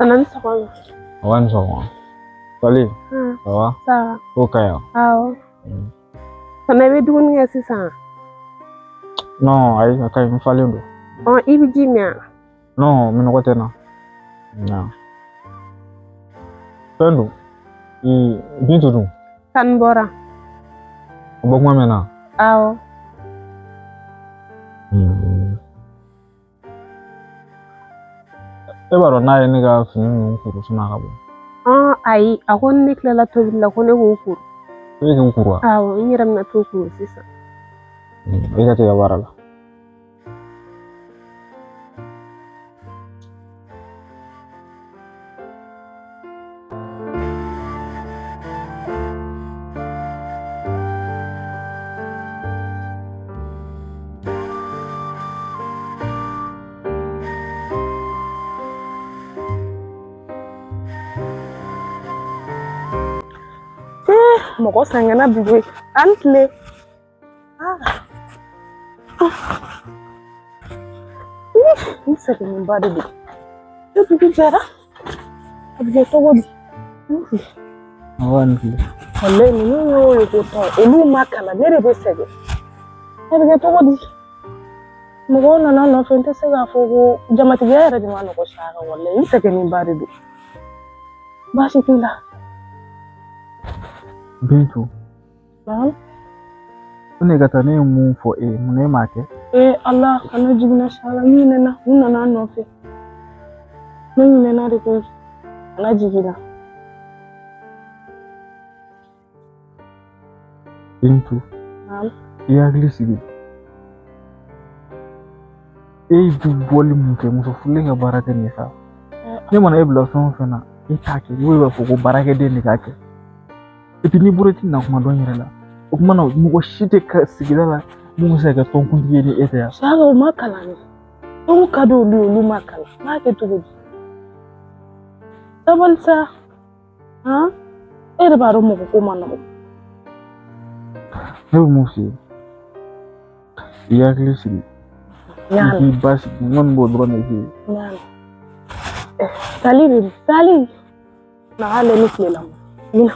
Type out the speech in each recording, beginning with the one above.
Tana ni sɔgɔma. Awa ni sɔgɔma. Sali. Ça va? Ça va. Ko ka ɲi. Awɔ. Tana i bɛ dumuni kɛ sisan? Non, ayi, a ka ɲi, n falen don. Ɔ, i bɛ ji min wa? Non, minnɔgɔ tɛ n na. Na. Fɛn don. Bintu dun? Tani bɔra. A bɔ kuma mɛnna? Awɔ. E b'a dɔn n'a ye ne ka fini ninnu kuru sani a ka bɔ. Ayi, a ko ni ne tilala tobili la ko ne k'o kuru. E k'u kuru wa? Awɔ, n yɛrɛ bɛna t'o kuru sisan. E ka t'i ka baara la. Mɔgɔ sɛgɛnna bi koyi. A ni tile. N sɛgɛnnenba de don. Ne dugu jɛra. A bɛ kɛ cogo di? Awa ni tile. Walayi ninnu y'o ye ko tɔn olu ma kalan ne de bɛ sɛgɛn. A bɛ kɛ cogo di? Mɔgɔw nana n nɔfɛ n tɛ se k'a fɔ ko jamatigiya yɛrɛ de ma nɔgɔ sa kan walayi n sɛgɛnnenba de don. Baasi t'i la. Bintu. Naamu. Ne ka taa ne ye mun fɔ e ye mun na e m'a kɛ? Ee Ala kana jiginna sa la n ɲinɛna u nana n nɔfɛ. Ne ɲinɛna de koyi. Kana jiginna. Bintu. Naamu. I hakili sigi. E bɛ bɔli mun kɛ muso furulen ka baara tɛ nin ye sa. Ne mana e bila fɛn o fɛn na e t'a kɛ i b'a fɔ ko baarakɛden de k'a kɛ. Et puis n'i bɔra i tɛ na kuma dɔn yɛrɛ la. O kuma na mɔgɔ si tɛ ka sigida la mun bɛ se ka kɛ tɔnkuntigi ye ni e tɛ yan. Saka o ma kalan dɛ. Tɔn ka di olu ye olu ma kalan. N b'a kɛ cogo di? Sabali sa. Han? E yɛrɛ b'a dɔn mɔgɔ ko man nɔgɔn. Ne bɛ mun f'i ye? I hakili sigi. N y'a I mɛn. k'i basigi. N kɔni b'o dɔrɔn de f'i ye. N y'a mɛn. Sali bɛ min? Sali. Na hali ni tile la. N bɛna.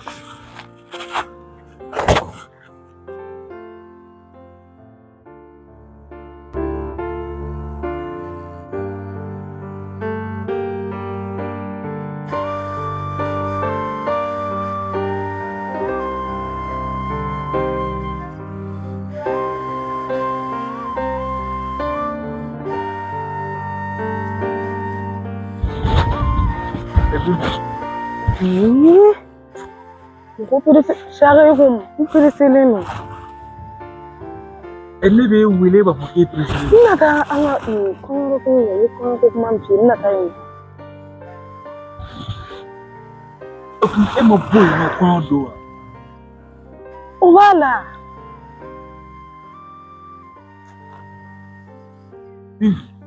Mɔgɔ perese saka e ko n pereselen don. E ne b'e wele e b'a fɔ k'e pereselen N bɛna taa an ka kɔɲɔyɔrɔ ko in na, n ye kɔɲɔko kuma min f'i ye, n bɛna taa yen. Don. E ma bɔ yen nɔ kɔɲɔ don wa? O b'a la. Ne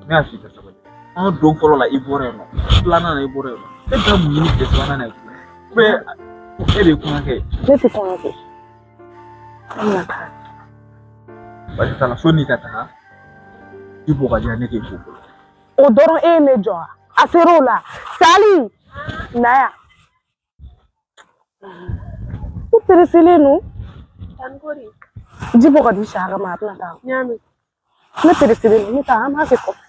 y'a f'i ka sabali. Kɔɲɔ don fɔlɔ la i bɔra yen nɔ, filanan na i bɔra yen nɔ. E bɛ taa mun ɲini tile sabanan na yen tuguni? E de ye kɔɲɔ kɛ. Ne tɛ kɔɲɔ kɛ. An bɛna taa. Baasi t'a la, sɔnni i ka taga, i bɔ ka di yan ne k'e ko fɔlɔ. O dɔrɔn e ye ne jɔ wa? A ser'o la. Sali, na yan. U pereselen don. Ji bɔ ka di Saka ma a bɛna taa. Ne pereselen don, n bɛ taa an b'a kɛ kɔfɛ.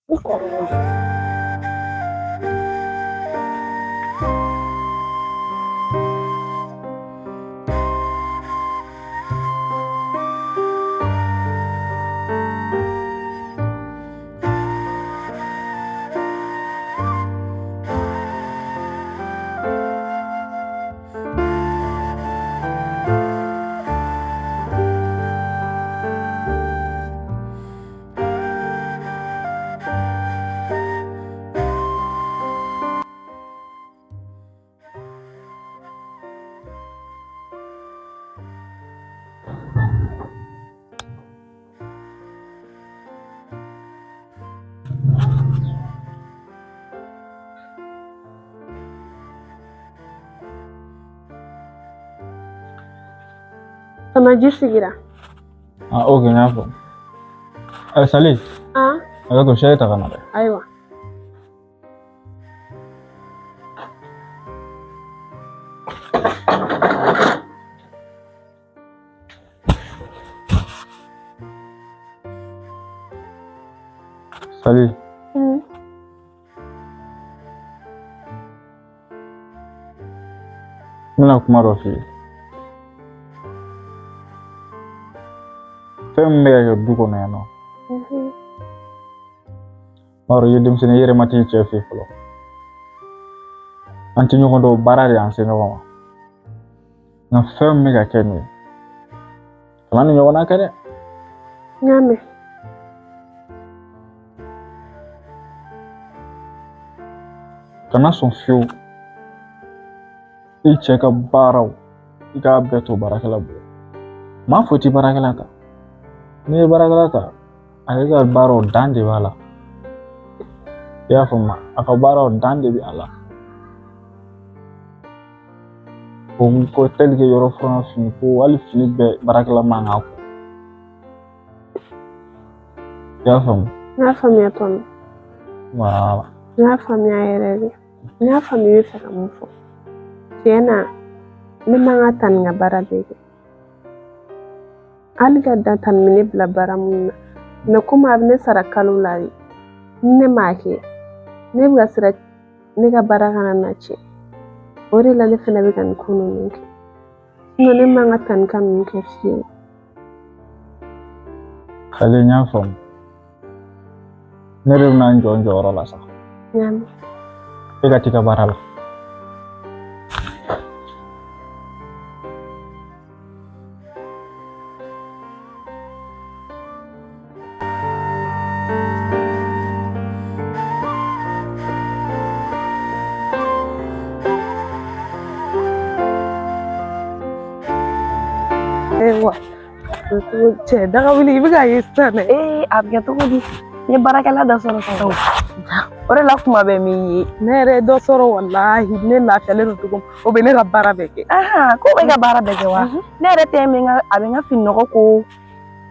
N kɔrɔlen don. Tana ji sigira. Ah, ok, n y'a faamu. Sali. Ah. A ka to sɛ ta ka na dɛ. Ayiwa. Kali. N bɛna kuma dɔ f'i ye. Fɛn min bɛ ka kɛ du kɔnɔ yan nɔ. B'a dɔn i ye denmisɛnnin ye, i yɛrɛ ma t'i cɛ fɛ yen fɔlɔ. An tɛ ɲɔgɔn dɔn, baara de y'an se ɲɔgɔn ma. Nka fɛn min bɛ ka kɛ nin ye, kana nin ɲɔgɔnna kɛ dɛ. N y'a mɛn. Kana sɔn fiyewu i cɛ ka baaraw i k'a bɛɛ to baarakɛla bolo. N m'a fɔ i ti baarakɛla ta. N'i ye baarakɛla ta, ale ka baaraw dan de b'a la. I y'a faamu, a ka baaraw dan de bɛ a la. O ko tel que yɔrɔ furan fini ko hali fini bɛɛ baarakɛla man k'a ko. I y'a faamu? N y'a faamuya tɔnɔ. Voilà. N y'a faamuya yɛrɛ de. N y'a faamuya i bɛ fɛ ka mun fɔ. Tiɲɛ na, ne man ka Tani ka baara bɛɛ kɛ. Hali ka dan Tani bɛ ne bila baara mun na. Mɛ komi a bɛ ne sara kalo la de, ni ne m'a kɛ, ne bɛ ka siran ne ka baara kana na tiɲɛ. O de la ne fana bɛ ka nin ko ninnu kɛ. Ne man ka Tani ka ninnu kɛ fiyewu. Kali, n y'a faamu. Ne de bɛna n jɔ n jɔyɔrɔ la sa. N y'a mɛn. E ka t'i ka baara la. Ayiwa, cɛ daga wuli i bɛ k'a ye sisan dɛ. Ee, a bɛ kɛ cogo di? N ye baarakɛla dɔ sɔrɔ sisan o. O de la kuma bɛɛ n b'i ye. Ne yɛrɛ ye dɔ sɔrɔ, walahi ne lafiyalen don cogo min, o bɛ ne ka baara bɛɛ kɛ. Ko bɛ ka baara bɛɛ kɛ wa? Ne yɛrɛ tɛ min ka, a bɛ n ka fini nɔgɔ ko,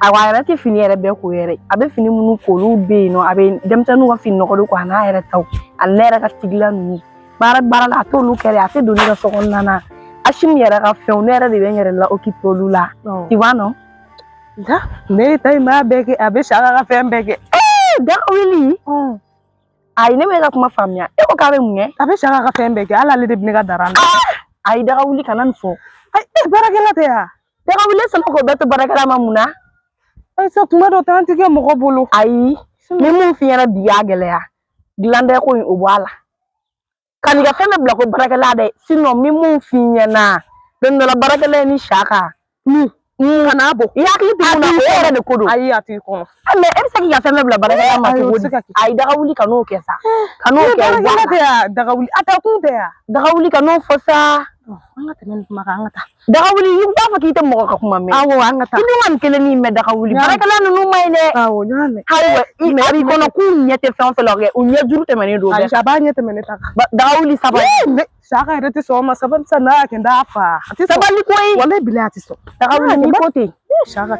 awa a yɛrɛ tɛ fini yɛrɛ bɛɛ ko yɛrɛ. A bɛ fini minnu ko olu bɛ yen nɔ, a bɛ denmisɛnninw ka fini nɔgɔ de ko a n'a yɛrɛ taw, ani ne yɛrɛ ka tigila ninnu. Baara baara la a t'olu kɛ dɛ, a tɛ don ne ka so kɔnɔna na. Asimi yɛrɛ ka fɛnw, ne yɛrɛ de bɛ n yɛrɛ la occuper olu la. Tu vois non? Ja, ne ta in b'a bɛɛ kɛ, a bɛ Saka ka fɛn bɛɛ kɛ. Ee, daga wuli. Ayi, ne ma e ka kuma faamuya. E ko k'a bɛ mun kɛ? A bɛ Saka ka fɛn bɛɛ kɛ, hali ale de bɛ ne ka dara la. Ayi, daga wuli, kana nin fɔ. Ayi, e baarakɛla tɛ yan. Daga wuli, e sɔnna k'o bɛɛ to baarakɛla ma mun na? Ayi sa, kuma dɔ t'an ti kɛ mɔgɔ bolo. Ayi, ni mun f'i ɲɛna bi y'a gɛlɛya. Dilan ko in o bɔ a la. Ka n'i ka fɛn bɛɛ bila ko baarakɛla dɛ. Sinon n bɛ mun f'i ɲɛna, don dɔ la baarakɛla ye ni Saka. Kana bɔ. I hakili to mun na, o yɛrɛ de ko don. Ayi, a t'i kɔnɔ. Mɛ e bɛ se k'i ka fɛn bɛɛ bila baarakɛla ma Ayi, o cogo tɛ se di? ka kɛ. Ayi, daga wuli, ka n'o kɛ sa. Ka n'o E kɛ, o bɔ a baarakɛla la. tɛ yan, daga wuli a taa kun tɛ yan. Daga wuli, ka n'o fɔ sa. An ka tɛmɛ nin kuma kan, an ka taa. Daga wuli, i b'a fɔ k'i tɛ mɔgɔ ka kuma mɛn. Awɔ, an ka taa. I dun ka nin kelen min mɛn, daga wuli. N y'a mɛn. Baarakɛla ninnu ma ɲi dɛ. Awɔ, n y'a mɛn. Ayiwa, a b'i kɔnɔ k'u ɲɛ tɛ fɛn o fɛn la kɛ, u ɲɛ juru tɛmɛnen don o bɛɛ. Ayi, a b'a ɲɛ tɛmɛ ne ta kan. Daga wuli, sabali. Ne Saka yɛrɛ tɛ sɔn o ma, sabali sa, n'a y'a kɛ n t'a fa. A tɛ sɔn. Sabali koyi. Walayi bilayi a tɛ sɔn. Daga wuli, n'i ko ten. Saka.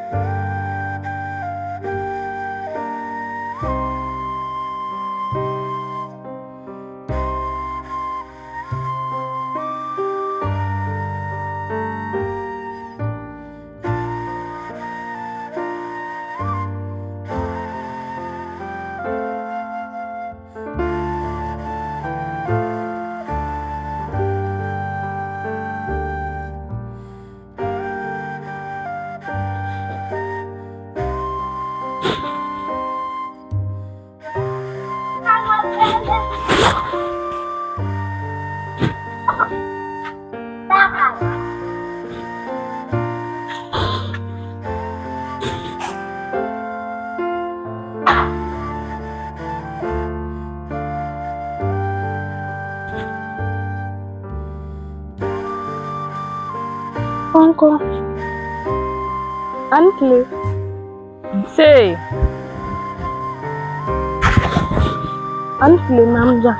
Kɔnkɔ. A ni tile. Se. A ni tile, Mamuja.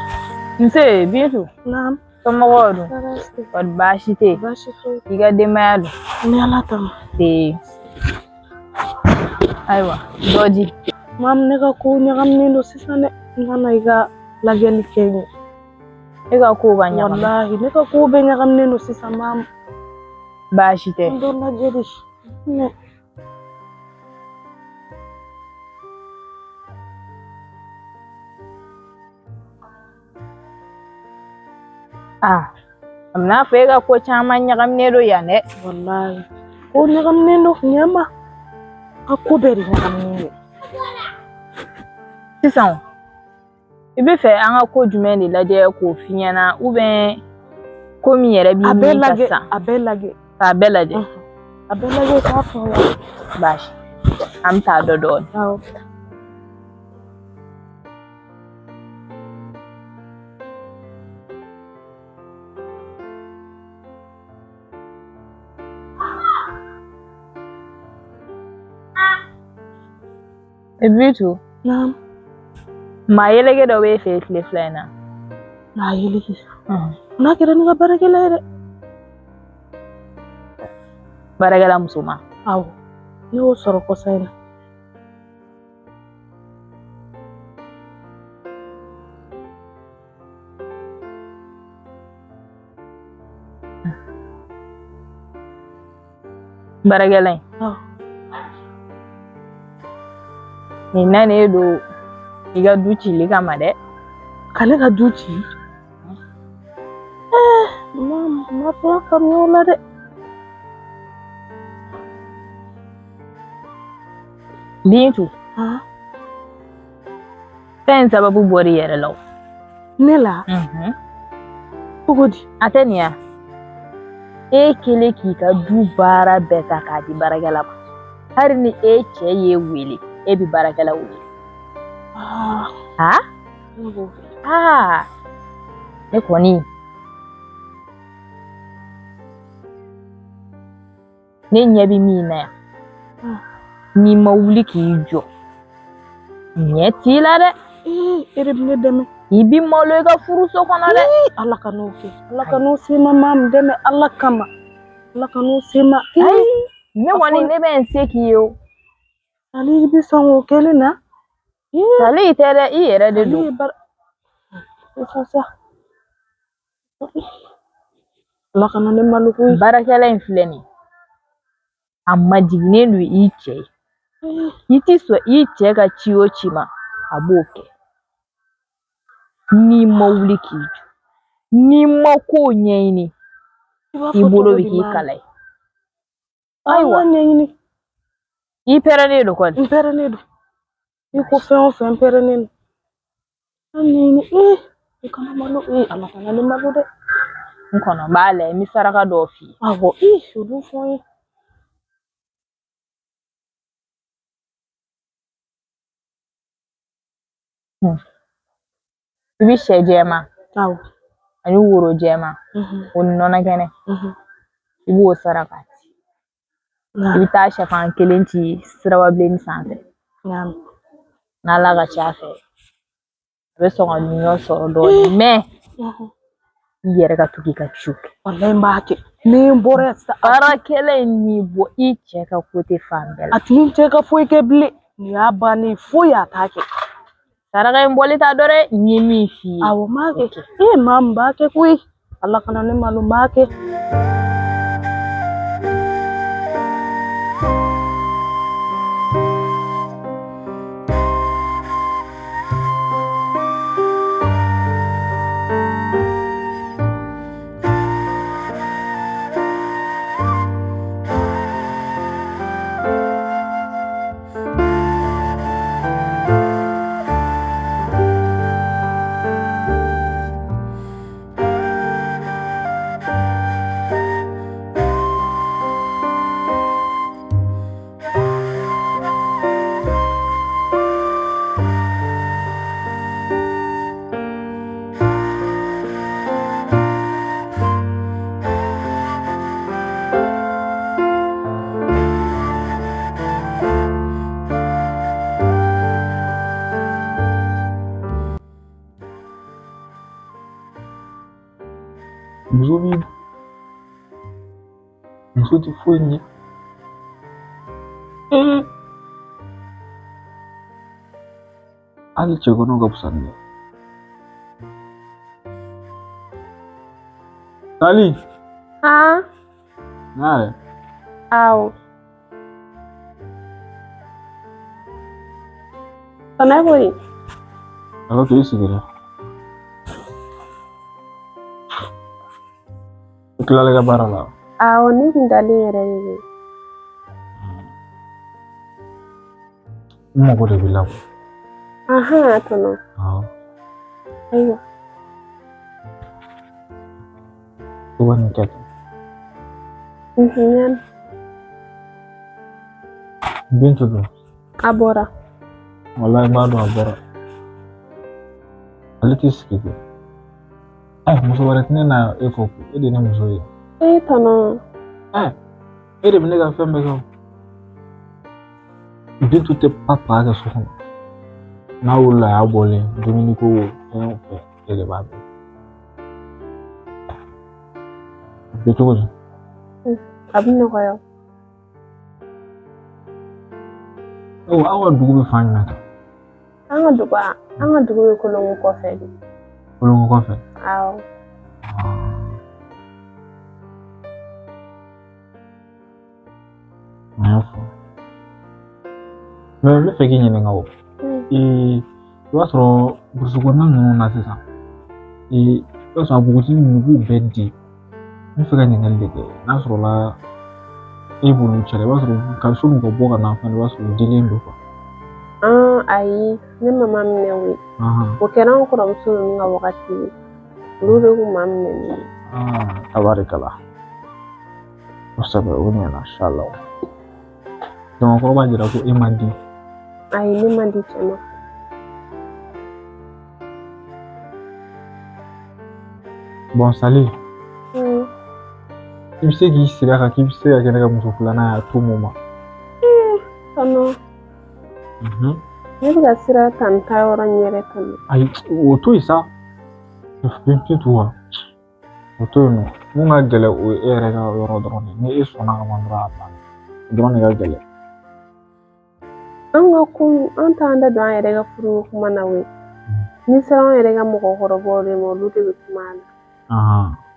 Nse, Bintu. Naam. Somɔgɔw dun? Tɔɔrɔ tɛ. Kɔri baasi tɛ yen? Baasi foyi. I ka denbaya dun? N bɛ Ala tanu. Se. Ayiwa, dɔ di. Mamu, ne ka kow ɲagaminen don sisan dɛ. N nana i ka lajɛli kɛ n ye. E ka kow ka ɲagami. Walahi, ne ka kow bɛɛ ɲagaminen don sisan, Mamu. Baasi tɛ. N dɔ lajɛ de. Ne. Aa a bɛna fɔ e ka ko caman ɲagaminen don yan dɛ. Walayi ko ɲagaminen don ɲɛ ma ka ko bɛɛ de ɲagaminen don. Sisan i bɛ fɛ an ka ko jumɛn de lajɛ k'o f'i ɲɛna ou bien ko min yɛrɛ b'i A bɛɛ ni ka lajɛ sisan a bɛɛ lajɛ. K'a bɛɛ lajɛ. A bɛɛ lajɛ k'a fɔ n ɲɛna. Baasi an bɛ taa dɔ dɔɔnin. Awɔ. Bintu. Naam. Maa yeleke dɔ b'e fɛ yen tile fila in na. Maa yeleke. N'a kɛra ne ka baarakɛla ye dɛ. Baarakɛla musoman. Awɔ. Ne y'o sɔrɔ kɔsa in na. Baarakɛla in. Nin nanen don i ka du cili kama dɛ. Ka ne ka du ci? N ma fɛn faamuya o la dɛ. Bintu. Fɛn in sababu bɔra i yɛrɛ la o. Ne la? Cogo di? A tɛ nin ya. E kɛlen k'i ka du baara bɛɛ ta k'a di baarakɛla ma. Hali ni e cɛ y'e wele, e bɛ baarakɛla wele. Ha? Aa, ne kɔni. Ne ɲɛ bɛ min na yan. N'i ma wuli k'i jɔ, ɲɛ t'i la dɛ. E de bɛ ne dɛmɛ. I bi malo i ka furuso kɔnɔ dɛ. Ala ka n'o kɛ. Ala ka n'o se ma maa min dɛmɛ Ala kama. Ala ka n'o se ma. Ayi, ne kɔni ne bɛ n se k'i ye o. Ale bɛ sɔn k'o kɛ ne na. Sali tɛ dɛ, i yɛrɛ de don. Sa. Ala kana ne malo koyi. Baarakɛla in filɛ nin ye. A majiginnen don i cɛ ye. I ti sɔn i cɛ ka ci o ci ma, a b'o kɛ. N'i ma wuli k'i jɔ, n'i ma kow ɲɛɲini, i bolo bɛ k'i kala ye. Ayiwa, ɲɛɲini. I pɛrɛnnen don kɔni. N pɛrɛnnen don. I ko fɛn o fɛn, n pɛrɛnnen don. An ɲɛɲini. I kana malo. Ala kana ne malo dɛ. N kɔnɔ n b'a lajɛ, n bɛ saraka dɔw f'i ye. Awɔ, olu fɔ n ye. I bɛ sɛ jɛman ani woro jɛman o ni nɔnɔ kɛnɛ i b'o saraka ci. I bɛ taa sɛfan kelen ci sirababilenni sanfɛ. N'Ala ka ca fɛ a bɛ sɔn ka ɲɔ sɔrɔ dɔɔnin mɛ i yɛrɛ ka to k'i ka ciw kɛ. Walayi n b'a kɛ. Ni n bɔra yan sisan. Baarakɛla in n'i bɔ i cɛ ka kote fan bɛɛ la. A t'i cɛ ka foyi kɛ bilen. Nin y'a bannen foyi a t'a kɛ. Saraka in bɔli t'a dɔ dɛ, n ye min f'i ye. Awɔ n b'a kɛ. Maa min b'a kɛ koyi. Ala kana ne malo, n b'a kɛ. Muso bi muso tɛ foyi ɲɛ. Hali cɛ kɔnɔ ka fisa ni ne ye. Sali. Na yɛrɛ. Awɔ. Tɔnɔ ko di? A ka to i sigira. Tilala i ka baara la? Awɔ, ne kun dalen yɛrɛ de don. N mago de b'i la. Ahan, tɔnɔ. Awɔ. Ayiwa. I ka nin kɛ tan. N y'a mɛn. Bintu dun? A bɔra. Walayi n b'a dɔn a bɔra. Ale t'i sigi kɛ. Muso wɛrɛ tɛ ne na e kɔ, e de ye ne muso ye. Ee tɔnɔ. E de bɛ ne ka fɛn bɛɛ kɛ o. Bintu tɛ pa pa kɛ so kɔnɔ. N'a wulila a y'a bɔlen dumuni ko fɛn o fɛn e de b'a bɛɛ. A bɛ cogo di? A bɛ nɔgɔya. Aw ka dugu bɛ fan jumɛn kan? An ka dugu an ka dugu bɛ Kolongo kɔfɛ de. Kolongo kɔfɛ? Awɔ. N y'a faamu. Mais n bɛ fɛ k'i ɲininka o. I b'a sɔrɔ burusi kɔnɔna ninnu na sisan, i b'a sɔrɔ a npogotigi ninnu b'u bɛɛ di. N bɛ fɛ ka ɲininkali de kɛ, n'a sɔrɔla e b'olu cɛla, i b'a sɔrɔ ka sɔnni ka bɔ ka na fana, i b'a sɔrɔ u dilen don. Ayi, ne ma minɛ o ye. O kɛra an kɔrɔmuso ninnu ka wagati ye. Olu de kun ma minɛ ne ye. Tabarikala. Kosɛbɛ, o ɲɛna inshallah. Donc kɔrɔ b'a jira ko e ma di. Ayi, ne ma di cɛ ma. Bon, Sali. I bɛ se k'i sigi a kan k'i bɛ se ka kɛ ne ka muso filanan ye a to mun ma? Tɔnɔ. Ne bɛ ka siran tan ta yɔrɔ in yɛrɛ tɔnɔ. Ayi, o to yen sa. Bintu wa. O to yen nɔ. Mun ka gɛlɛn o ye e yɛrɛ ka yɔrɔ dɔrɔn de ye. Ni e sɔnna ka ban dɔrɔn a banna. O dɔrɔn de ka gɛlɛn. An ka ko an t'an da don an yɛrɛ ka furu kuma na koyi. Ni sera an yɛrɛ ka mɔgɔkɔrɔbaw de ma, olu de bɛ kuma a la.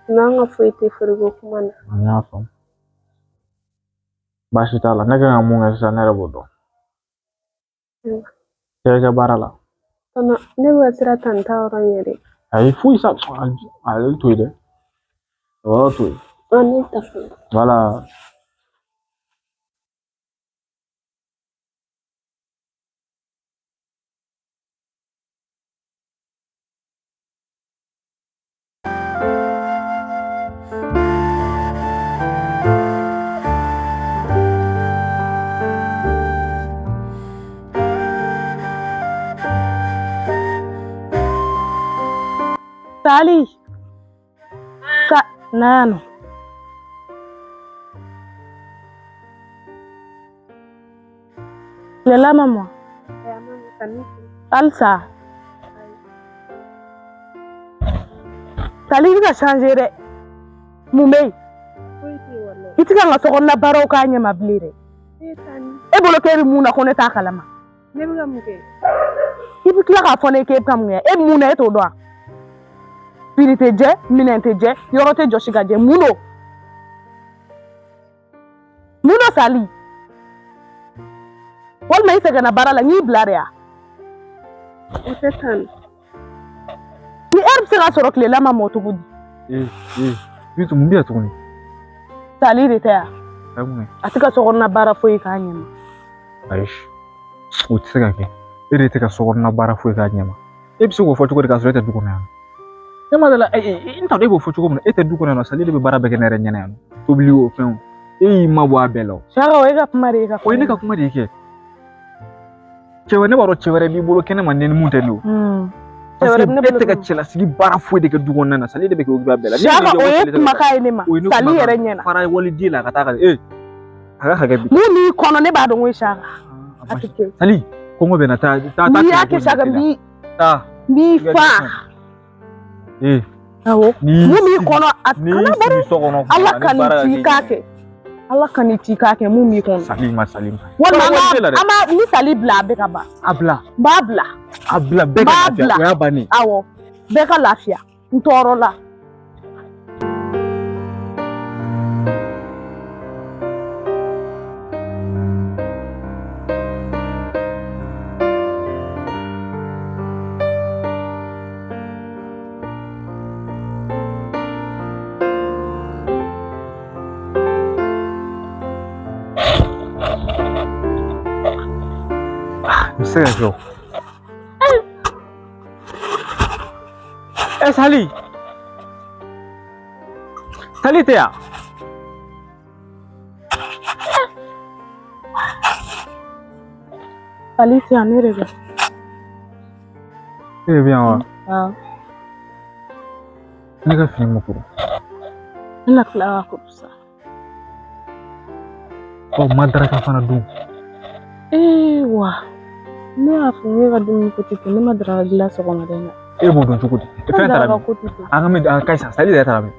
N'an ka foyi tɛ furuko kuma na. An y'a faamu. Baasi t'a la. Ne kan ka mun kɛ sisan, ne yɛrɛ b'o dɔn. Kɛ i ka baara la. Tɔnɔ, ne bɛ ka siran tan ta yɔrɔ in yɛrɛ. Ayi, foyi sa. Ale to yen dɛ. O yɔrɔ to yen. Ne ta fɔlɔ. Voilà. Sali. Sa nano. Lela mama. Alsa. Sali i bɛ ka changer dɛ. Mun bɛ yen? I tɛ ka n ka sokɔnɔna baaraw k'a ɲɛ ma bilen dɛ. E bolo k'e bɛ mun na ko ne t'a kalama. Ne bɛ ka mun kɛ? I bɛ tila k'a fɔ ne ye k'e bɛ ka mun kɛ? E bɛ mun na e t'o dɔn wa? Fini tɛ jɛ, minɛn tɛ jɛ, yɔrɔ tɛ jɔsi ka jɛ. Mun don? Mun don Sali? Walima i sɛgɛnna baara la, n y'i bila de ya? O tɛ tan. Ni e bɛ se ka sɔrɔ tilela ma mɔ cogo di? Bintu, mun bɛ yan tuguni? Sali de tɛ yan. A ye mun kɛ? A tɛ ka sokɔnɔna baara foyi k'a ɲɛ ma. Ayi, o tɛ se ka kɛ. E de tɛ ka sokɔnɔna baara foyi k'a ɲɛ ma. E bɛ se k'o fɔ cogo di k'a sɔrɔ e tɛ du kɔnɔ yan? Ne ma dala, n t'a dɔn e b'o fɔ cogo min na, e tɛ du kɔnɔ yan nɔ, Sali de bɛ baara bɛɛ kɛ ne yɛrɛ ɲɛna yan nɔ. Tobili o fɛnw. E y'i mabɔ a bɛɛ la o. Saka, o ye ka kuma de ye ka. O ye ne ka kuma de ye kɛ. Cɛ wɛrɛ, ne b'a dɔn cɛ wɛrɛ b'i bolo kɛnɛ ma ne ni mun tɛ ne o. Parce que e tɛ ka cɛlasigi baara foyi de kɛ du kɔnɔna na, Sali de bɛ kɛ o bɛɛ la. Saka, o ye kumakan ye ne ma. Sali yɛrɛ ɲɛna. Fara waliden la a ka taa ka ee a ka hakɛ bi. Mun b'i kɔnɔ ne b'a dɔn ko ye Saka. A tɛ kɛ. Sali, kɔngɔ bɛ na taa taa taa. N'i y'a kɛ Saka, n b'i. Taa. N b'i fa. Awɔ. Mun b'i kɔnɔ a kana bari. Ala ka nin ci k'a kɛ. Ala ka nin ci k'a kɛ mun b'i kɔnɔ. Sali ma Sali ma. Walima an b'a ni Sali bila a bɛ ka ban. A bila. N b'a bila. A bila bɛɛ ka lafiya, o y'a bannen. Awɔ, bɛɛ ka lafiya. N tɔɔrɔ la. Se ka kɛ o. Ɛ Sali. Sali tɛ yan. Sali tɛ yan, ne de bɛ. E de bɛ yan wa? Awɔ. Ne ka fini ma kuru. Ne na tila ka kuru sa. Ɔ ma daraka fana dun. Ee wa ne y'a fɔ ne ka dumuni ko tɛ ten, ne ma daraka dilan sɔgɔmada in na. E b'o dɔn cogo di? E fɛn taara min? Ko tɛ ten. An ka min an ka sa Sali yɛrɛ taara min?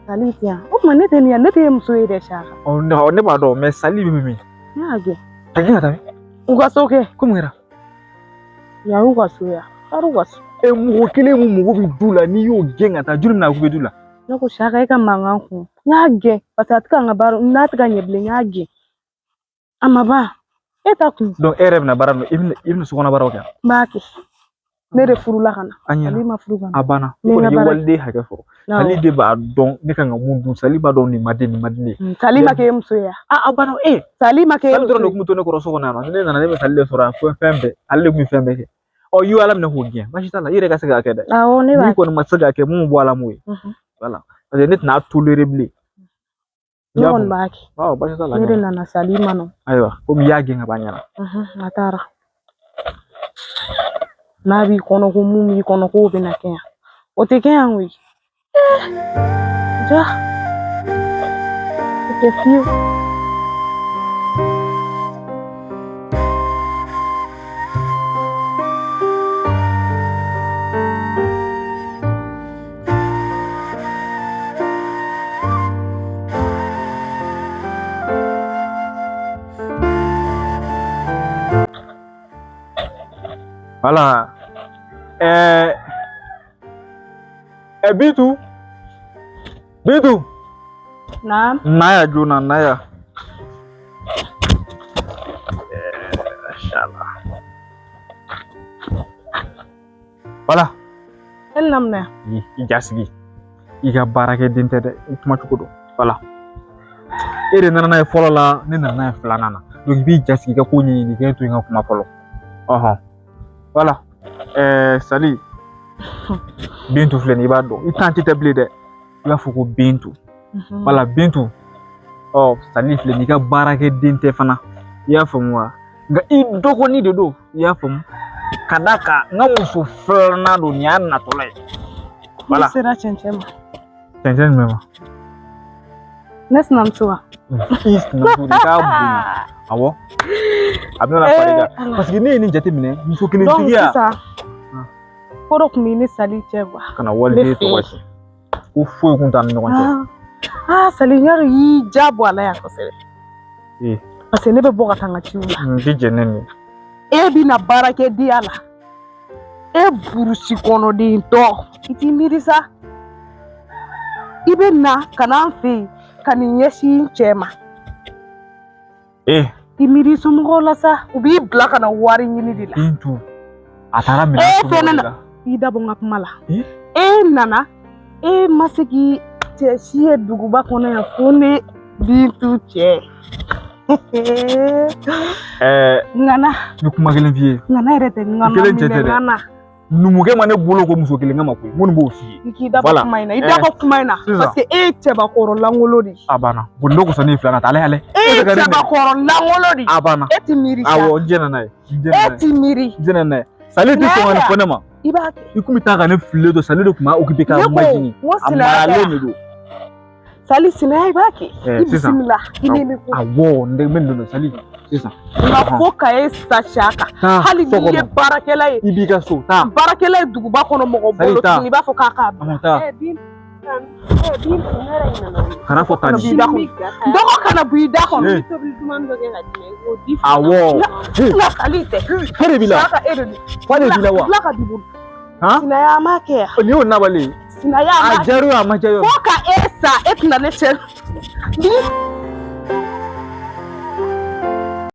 Sali tɛ yan. O tuma ne tɛ nin yan, ne tɛ ye muso ye dɛ Saka. Ɔ ne b'a dɔn mais Sali bɛ min? Ne y'a gɛn. A gɛn ka taa min? U ka so kɛ. Ko mun kɛra? Yan y'u ka so yan. Taar'u ka so. E mɔgɔ kelen mun mago bɛ du la n'i y'o gɛn ka taa joli bɛna k'u bɛ du la? Ne ko Saka e ka mankan kun. N y'a gɛn parce que a tɛ ka n ka baara n'a tɛ ka ɲɛ bilen n y'a gɛn. A ma ban. E ta kun. Donc e yɛrɛ bɛna baara min i bɛna sokɔnɔ baaraw kɛ. N b'a kɛ. Ne de furula ka na. A ɲɛna. Ale ma furu ka na. A banna. I kɔni ye waliden hakɛ sɔrɔ. Sali de b'a dɔn ne kan ka mun dun. Sali b'a dɔn nin ma di nin ma di ne ye. Sali ma kɛ e muso ye. A banna e. Sali ma kɛ e muso ye. Sali dɔrɔn de kun bɛ to ne kɔrɔ so kɔnɔ yan nɔ. Ne nana ne bɛ Sali de sɔrɔ yan fɛn bɛɛ. Ale de kun bɛ fɛn bɛɛ kɛ. Ɔ i y'o ala minɛ k'o gɛn. Baasi t'a la i yɛrɛ ka se k'a kɛ dɛ. Awɔ ne b'a kɛ. N'i kɔni ma se k'a kɛ mun bɛ bɔ a la m'o ye. Voilà. Parce que ne tɛna tolérer bilen. Ne kɔni b'a kɛ. Awɔ baasi t'a la. Ne de nana Sali ma nɔ. Ayiwa komi i y'a gɛn ka ban ɲɛna. A taara. N'a b'i kɔnɔ ko mun b'i kɔnɔ k'o bɛna kɛ yan. O tɛ kɛ yan koyi. Ja. O tɛ fiyewu. Voilà. Bintu. Bintu. Naam. Na yan joona na yan. Inshallah. Voilà. E nana mun na yan? I ja sigi. I ka baarakɛden tɛ dɛ, i kuma cogo don. Voilà. E de nana n'a ye fɔlɔ la, ne nana n'a ye filanan na. Donc i b'i ja sigi i ka ko ɲɛɲini k'e to yen ka kuma fɔlɔ. Ɔhɔn. Voilà. Sali. Bintu filɛ nin ye i b'a dɔn. I tantie tɛ bilen dɛ. I b'a fɔ ko Bintu. Voilà Bintu. Ɔ Sali filɛ nin ye i ka baarakɛden tɛ fana. I y'a faamu wa? Nka i dɔgɔnin de don. I y'a faamu? Ka d'a kan n ka muso filanan don nin y'a natɔla ye. Voilà. Ne sera cɛncɛn ma. Cɛncɛn jumɛn ma? Ne sinamuso wa? I sinamuso de k'a bonya. Awɔ. A bɛna fara i kan. Parce que ne ye nin jateminɛ muso kelen tigiya. Donc sisan ko dɔ tun b'i ni Sali cɛ quoi. Kana waliden tɔgɔ tiɲɛ. Ko foyi kun t'an ni ɲɔgɔn cɛ. Sali ɲari y'i ja bɔ a la yan kosɛbɛ. Parce que ne bɛ bɔ ka taa n ka ciw la. N tɛ jɛn ne nin. E bɛna baarakɛdenya la. E burusi kɔnɔden tɔ i t'i miiri sa. I bɛ na ka na an fɛ yen ka nin ɲɛsin n cɛ ma. I miiri somɔgɔw la sa u b'i bila ka na wari ɲini de la. Bintu a taara minɛn e fɛnɛ na i da bɔ n ka kuma la. E nana e ma se k'i cɛ si ye duguba kɔnɔ yan fo ne Bintu cɛ. Ŋana. N bɛ kuma kelen f'i ye. Ŋana yɛrɛ tɛ ŋana minɛ ŋana. Numukɛ ma ne bolo ko muso kelen kama koyi minnu b'o f'i ye. I k'i da bɔ kuma in na i da bɔ kuma in na parce que e ye cɛbakɔrɔ lankolon de ye. A banna bon n'o kosɔn ne ye filanan ta ale ale. E ye cɛbakɔrɔ lankolon de ye. A banna. E ti miiri sa. Awɔ n jɛnna n'a ye. E ti miiri. N jɛnna n'a ye. Sali tɛ sɔn ka nin fɔ ne ma. I b'a kɛ. I kun bɛ taa ka ne fililen to Sali de tun b'a occupé k'a majigin. A maralen de don. Sali sinaya i b'a kɛ. I bisimila i ni ne ko. Awɔ n bɛ nin don Sali sisan. Nka fo ka e sa Saka. Hali n'i ye baarakɛla ye. I b'i ka so taa. Baarakɛla ye duguba kɔnɔ mɔgɔ bolo tuguni i b'a fɔ k'a k'a bila. Kana fɔ tan ni. Dɔgɔ kana bɔ i da kɔnɔ. Awɔ. Nka Sali tɛ. Fa de b'i la. Saka e de don. Fa de b'i la wa. Tila ka b'i bolo. Sinaya m'a kɛ yan. Nin y'o nabali ye. Sinaya m'a kɛ. A diyara o a ma diya o. Fo ka e sa e tɛna ne cɛ.